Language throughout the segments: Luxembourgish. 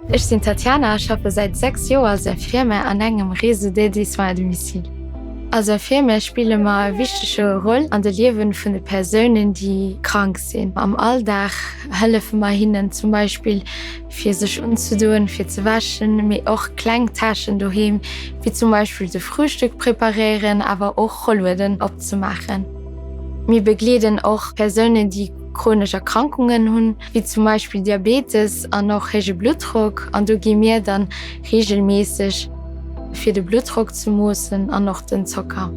Ech sinn d'Tatiana a schaffe säit 6 Joer als Infirmière an engem Réseau d'aide et soins à domicile. Als Infirmière spille mer e wichtege Roll an de Liewen vun de Persounen, déi krank sinn. Am Alldag hëllefe mer hinnen zum Beispill fir sech unzedoen, fir ze wäschen, mee och kleng Tâchen doheem, wéi zum Beispill de Frühstück preparéieren, awer och Rollueden opzemaachen. Mir begleeden och Persounen, déi chronesch Erkrankungen hunn, wéi zum Beispill Diabetes an och héije Bluttdrock, an do gi mir dann reegelméisseg fir de Bluttdrock ze moossen an och den Zocker.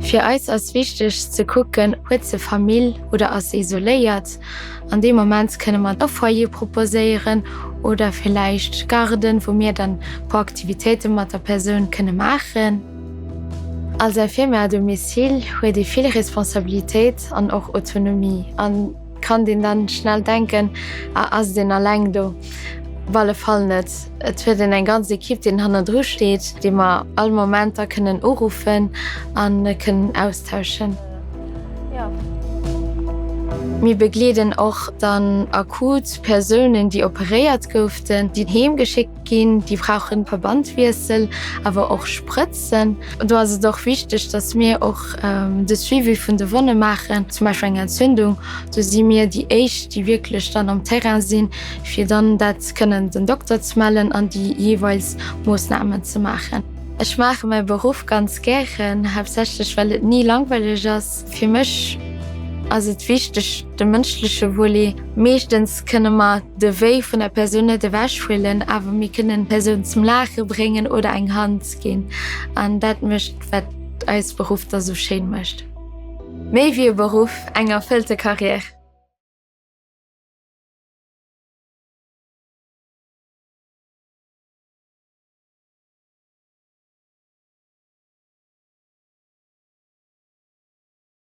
Fir eis ass wichteg ze kucken, huet se Famill oder ass se isoléiert? An deem Moment kënne mer e Foyer proposéieren oder villäicht Garden, wou mir dann e puer Aktivitéite mat der Persoun kënne maachen. Als Infirmière à domicile huet ee vill Responsabilitéit an och Autonomie an kann deen dann schnell denken, ah ass deen alleng do? Op alle Fall net. Et huet een eng ganz Equipe deen hannendru steet, déi mer all Moment da kënnen uruffen an kënnen austauschen. Mir begleeden och dann akut Persounen déi operéiert gouften, déi heem geschéckt ginn, déi brauchen Verbandwiessel, awer och Sprëtzen. Do ass et och wichteg, dass mir och de Suivi vun de Wonne maachen, zum Beispill eng Entzündung. Do si mir déi éischt, déi wierklech dann am Terrain sinn, fir dann dat kënnen den Dokter ze mellen an déi jeeweils Moossnamen ze maachen. Ech maache mäi Beruff ganz gären, haaptsächlech well et ni langweileg ass. Fir mech ass et wichteg, de mënschleche Volet. Meeschtens kënne mer de Wéi vun der Persoun net ewechhuelen, awer mir kënnen d'Persoun zum Laache bréngen oder eng Hand ginn. An dat mécht, wat eis Beruff da sou schéin mécht. Méi wéi e Beruff, eng erfëllte Carrière.